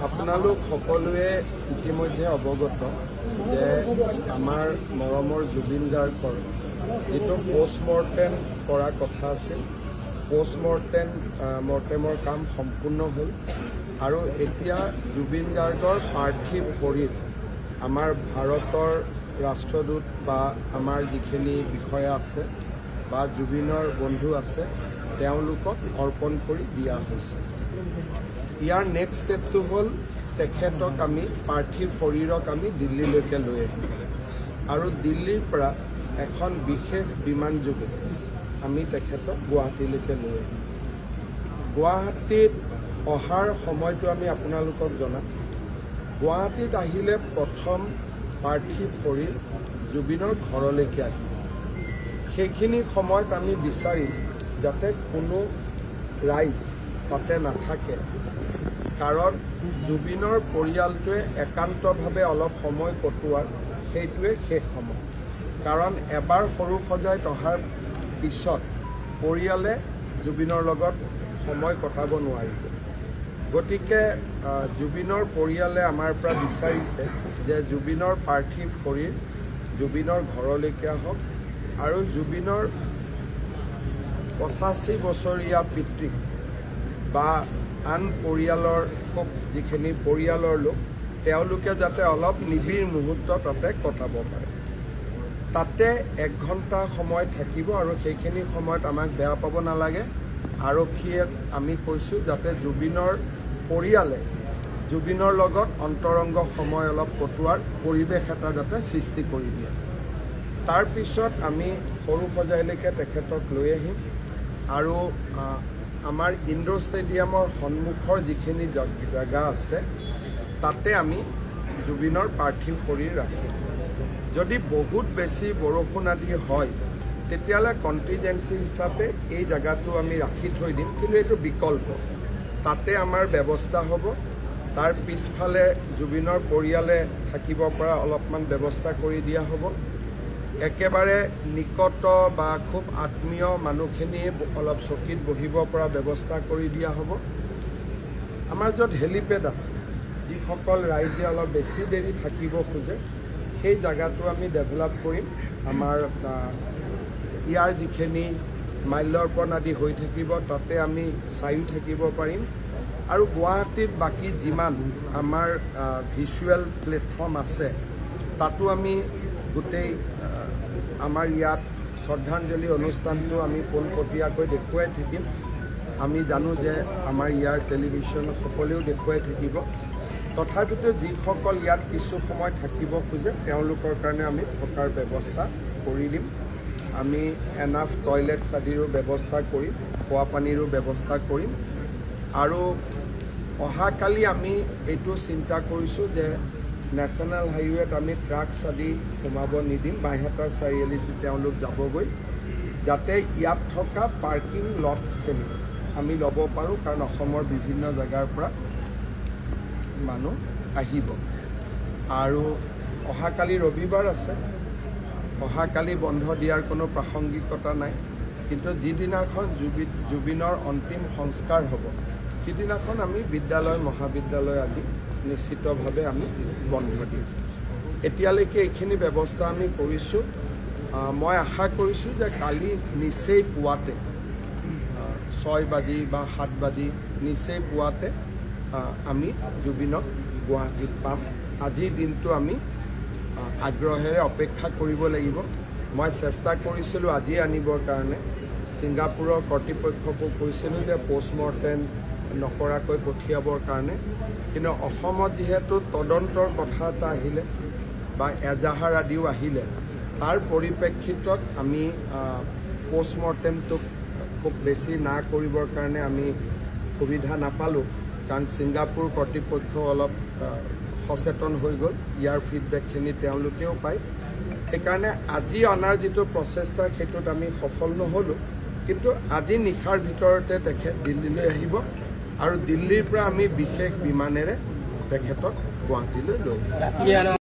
আপোনালোক সকলোৱে ইতিমধ্যে অৱগত যে আমাৰ মৰমৰ জুবিন গাৰ্গৰ যিটো পষ্টমৰ্টেম কৰা কথা আছিল, পষ্টমৰ্টেমৰ কাম সম্পূৰ্ণ হ'ল আৰু এতিয়া জুবিন গাৰ্গৰ পাৰ্থিৱ শৰীৰ আমাৰ ভাৰতৰ ৰাষ্ট্ৰদূত বা আমাৰ যিখিনি বিষয়া আছে বা জুবিনৰ বন্ধু আছে তেওঁলোকক অৰ্পণ কৰি দিয়া হৈছে। ইয়াৰ নেক্সট ষ্টেপটো হ'ল তেখেতক আমি পাৰ্থিৱ শৰীৰক আমি দিল্লীলৈকে লৈ আহিম আৰু দিল্লীৰ পৰা এখন বিশেষ বিমানযোগে আমি তেখেতক গুৱাহাটীলৈকে লৈ আহিম। গুৱাহাটীত অহাৰ সময়টো আমি আপোনালোকক জনাম। গুৱাহাটীত আহিলে প্ৰথম পাৰ্থিৱ শৰীৰ জুবিনৰ ঘৰলৈকে আহিব। সেইখিনি সময়ত আমি বিচাৰিম যাতে কোনো ৰাইজ তাতে নাথাকে, কাৰণ জুবিনৰ পৰিয়ালটোৱে একান্তভাৱে অলপ সময় কটোৱাৰ সেইটোৱে শেষ সময়। কাৰণ এবাৰ সৰু সজাইত অহাৰ পিছত পৰিয়ালে জুবিনৰ লগত সময় কটাব নোৱাৰিব। গতিকে জুবিনৰ পৰিয়ালে আমাৰ পৰা বিচাৰিছে যে জুবিনৰ পাৰ্থিৱ শৰীৰ জুবিনৰ ঘৰলৈকে আহক আৰু জুবিনৰ 85 বছৰীয়া পিতৃক বা আন পৰিয়ালৰ খুব যিখিনি পৰিয়ালৰ লোক তেওঁলোকে যাতে অলপ নিবিড় মুহূৰ্ত তাতে কটাব পাৰে। তাতে 1 ঘণ্টা সময় থাকিব আৰু সেইখিনি সময়ত আমাক বেয়া পাব নালাগে। আৰক্ষীয়ে আমি কৈছোঁ যাতে জুবিনৰ পৰিয়ালে জুবিনৰ লগত অন্তৰংগ সময় অলপ কটোৱাৰ পৰিৱেশ এটা যাতে সৃষ্টি কৰি দিয়ে। তাৰপিছত আমি সৰু সজাইলৈকে তেখেতক লৈ আহিম আৰু আমাৰ ইণ্ডোৰ ষ্টেডিয়ামৰ সন্মুখৰ যিখিনি জেগা আছে তাতে আমি জুবিনৰ পাৰ্থিৱ শৰীৰ ৰাখিম। যদি বহুত বেছি বৰষুণ আদি হয় তেতিয়াহ'লে কণ্টিজেঞ্চি হিচাপে এই জেগাটো আমি ৰাখি থৈ দিম, কিন্তু এইটো বিকল্প। তাতে আমাৰ ব্যৱস্থা হ'ব। তাৰ পিছফালে জুবিনৰ পৰিয়ালে থাকিব পৰা অলপমান ব্যৱস্থা কৰি দিয়া হ'ব। একেবাৰে নিকট বা খুব আত্মীয় মানুহখিনিয়ে অলপ চকীত বহিব পৰা ব্যৱস্থা কৰি দিয়া হ'ব। আমাৰ য'ত হেলিপেড আছে, যিসকল ৰাইজে অলপ বেছি দেৰি থাকিব খোজে সেই জেগাটো আমি ডেভেলপ কৰিম। আমাৰ ইয়াৰ যিখিনি মাল্যাৰ্পণ আদি হৈ থাকিব তাতে আমি চাইও থাকিব পাৰিম। আৰু গুৱাহাটীত বাকী যিমান আমাৰ ভিজুৱেল প্লেটফৰ্ম আছে তাতো আমি গোটেই আমাৰ ইয়াত শ্ৰদ্ধাঞ্জলি অনুষ্ঠানটো আমি পোনপটীয়াকৈ দেখুৱাই থাকিম। আমি জানো যে আমাৰ ইয়াৰ টেলিভিশ্যন সকলেও দেখুৱাই থাকিব। তথাপিতো যিসকল ইয়াত কিছু সময় থাকিব খোজে তেওঁলোকৰ কাৰণে আমি থকাৰ ব্যৱস্থা কৰি দিম। আমি এনাফ টয়লেটছ আদিৰো ব্যৱস্থা কৰিম, খোৱা পানীৰো ব্যৱস্থা কৰিম। আৰু অহাকালি আমি এইটো চিন্তা কৰিছোঁ যে নেশ্যনেল হাইৱেত আমি ট্ৰাকছ আদি সোমাব নিদিম। বাইহাটা চাৰিআলিত তেওঁলোক যাবগৈ, যাতে ইয়াত থকা পাৰ্কিং লটছখিনি আমি ল'ব পাৰোঁ, কাৰণ অসমৰ বিভিন্ন জেগাৰ পৰা মানুহ আহিব। আৰু অহাকালি ৰবিবাৰ আছে, অহাকালি বন্ধ দিয়াৰ কোনো প্ৰাসংগিকতা নাই। কিন্তু যিদিনাখন জুবিনৰ অন্তিম সংস্কাৰ হ'ব সিদিনাখন আমি বিদ্যালয় মহাবিদ্যালয় আদি নিশ্চিতভাৱে আমি বন্ধ দিম। এতিয়ালৈকে এইখিনি ব্যৱস্থা আমি কৰিছোঁ। মই আশা কৰিছোঁ যে কালি নিচেই পুৱাতে 6 বাজি বা 7 বাজি নিচেই পুৱাতে আমি জুবিনক গুৱাহাটীত পাম। আজিৰ দিনটো আমি আগ্ৰহেৰে অপেক্ষা কৰিব লাগিব। মই চেষ্টা কৰিছিলোঁ আজি আনিবৰ কাৰণে, ছিংগাপুৰৰ কৰ্তৃপক্ষকো কৈছিলোঁ যে পষ্টমৰ্টেম নকৰাকৈ পঠিয়াবৰ কাৰণে। কিন্তু অসমত যিহেতু তদন্তৰ কথা এটা আহিলে বা এজাহাৰ আদিও আহিলে, তাৰ পৰিপ্ৰেক্ষিতত আমি পষ্টমৰ্টেমটোক খুব বেছি না কৰিবৰ কাৰণে আমি সুবিধা নাপালোঁ, কাৰণ ছিংগাপুৰ কৰ্তৃপক্ষ অলপ সচেতন হৈ গ'ল, ইয়াৰ ফিডবেকখিনি তেওঁলোকেও পায়। সেইকাৰণে আজি অনাৰ যিটো প্ৰচেষ্টা সেইটোত আমি সফল নহ'লোঁ। কিন্তু আজি নিশাৰ ভিতৰতে তেখেত দিল্লীলৈ আহিব আৰু দিল্লীৰ পৰা আমি বিশেষ বিমানেৰে তেখেতক গুৱাহাটীলৈ লৈ আহিম।